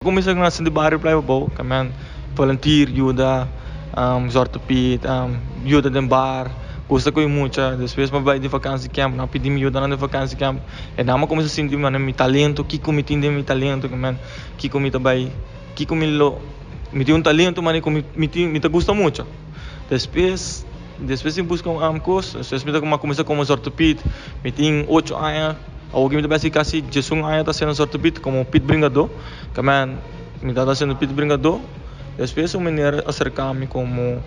Kuminsá na di bario Playa Pabou, kemen volunteer yuda, Zwarte Piet, yuda den bar, gusta ku mucha. Despues mi a bai di vakantiecamp, nan a pidi mi yuda nan den vakantiecamp. I nan a kuminsá sinti mi talento, kiko mi tin den mi talento, kemen kiko mi ta bai, kiko mi lo, mi tin un talento manera ku mi tin, mi ta gusta mucha. Despues mi buska un kos, despues mi ta kuminsá komo Zwarte Piet, mi tin 8 aña. Awor mi ta hasi kasi 11 aña ta hasiendo Zwarte Piet komo Piet Bringadó. Kemen mi ta hasiendo Piet Bringadó. Despues un meneer a aserká mi komo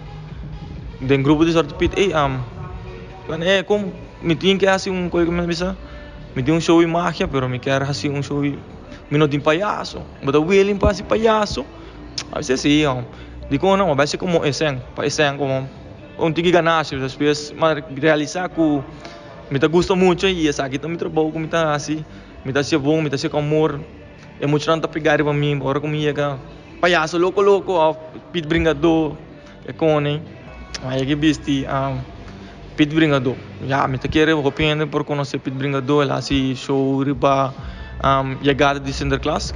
den grupo di Zwarte Piet: "Hey, kon mi tin ke hasi un kos?" Mi bisa: "Mi tin un show di magia, pero mi kier hasi un show, mi no tin payaso. Bo ta willing pa hasi payaso?" A bisa: "Si." Dikon no? Bai komo e sèn, pa e sèn komo un tiki ganashi. Despues mi a realisá ku mi ta gusta mucho i esaki ta mi trabou ku mi ta hasi. Mi ta hasié bon, mi ta hasié ku amor. E muchanan ta pega riba mi ora ku mi yega: "Payaso loko loko" òf "Piet Bringadó". E kone mi a yega bisti Piet Bringadó. Ya, mi ta kere hopi hende por konosé Piet Bringadó. El a hasi show riba yegada di Sinterklaas.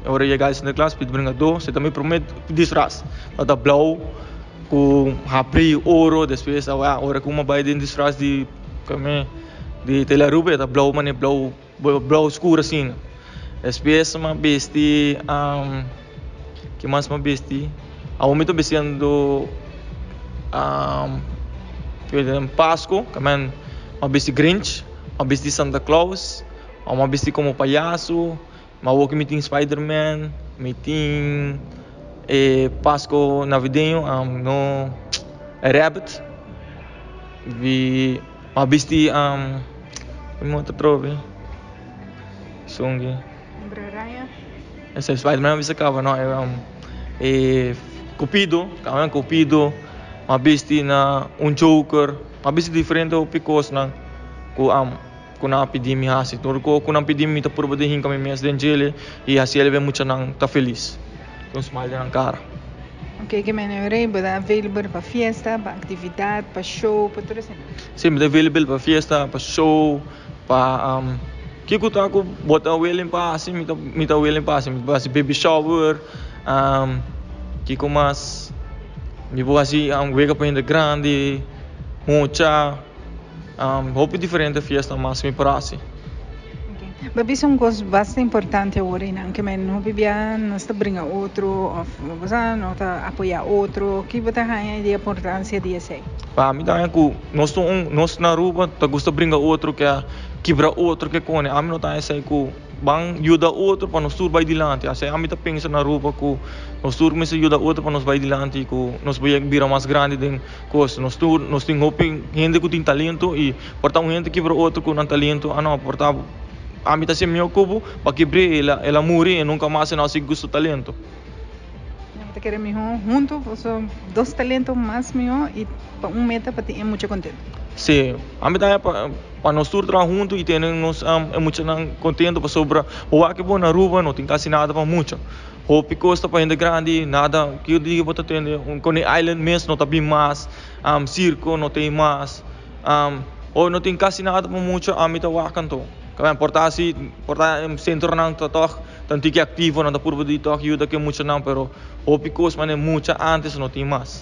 Ora yegada di Sinterklaas, Piet Bringadó, esei ta mi promé disfras. Tabata blou ku habrí oro. Despues ora ku mi a bai den disfras di di Tele Aruba, e ta blou manera blou, blou skur asina. Despues mi a bisti, ke mas mi a bisti? Awor mi ta bistiendo Pasku, mi a bisti Grinch, mi a bisti Santa Claus, mi a bisti komo payaso. Ma awor ku mi tin Spiderman, mi tin e Pasku navideño, no, rabbit. Mi a bisti mi otro atrobe sungi. Hombre Araña. Esei Spiderman a bisa kaba, no, e Cupido, Cupido, mi a bisti na un Joker, mi a bisti diferente hopi kosnan ku nan a pidi mi hasi. Tur ku nan pidi mi, mi ta purba di hinka mi mes den djele i hasi e muchanan ta felis. Un smile den nan kara. Ok, ke men rei, bo ta available pa fiesta, pa aktividat, pa show, pa tur esei? Si, mi ta available pa fiesta, pa show, pa kiko ta ku bo ta willing pa hasi, mi ta willing pa hasi. Mi ta hasi baby shower, kiko mas? Mi por hasi wega pa hende grandi, mucha, hopi diferente fiesta mas mi por hasi. Bo a bisa un kos basta importante awor einan, ke men hopi bia nos ta bringa otro òf no ta apoyá otro. Ki bo ta haña di importansia di esei? Pa mi ta haña ku nos ta un, nos na Aruba ta gusta bringa otro, ke kibra otro, ke kone. Ami no ta haña esei, ku ban yuda otro pa nos tur bai dilanti. Asei ami ta pensa na Aruba, ku nos tur mester yuda otro pa nos bai dilanti, ku nos por bira mas grandi den kos. Nos tur nos tin hopi hende ku tin talento i por ta un hende kibra otro ku nan talento. Ah no, por ta ami ta hasi mihó ku bo, pa kibr'é el a muri i nunka mas e no a sigui ku su talento. Mi ta kere mihó huntu, pasobra dos talento mas mihó i pa un meta, pa tin e mucha kontentu. Si, ami ta haña pa nos tur traha huntu i tene nos e muchanan kontentu, pasobra bo wak bo na Aruba no tin kasi nada pa mucha. Hopi kos ta pa hende grandi, nada. Kiko dia bo ta tende un Coney Island mes no ta bin mas, sirko no tin mas, o no tin kasi nada pa mucha, ami ta wak anto. Por ta asi, por ta sentronan ta tòg ta un tiki aktivo, nan ta purba di tòg yuda ku e muchanan, pero hopi kos manera mucha antes no tin mas.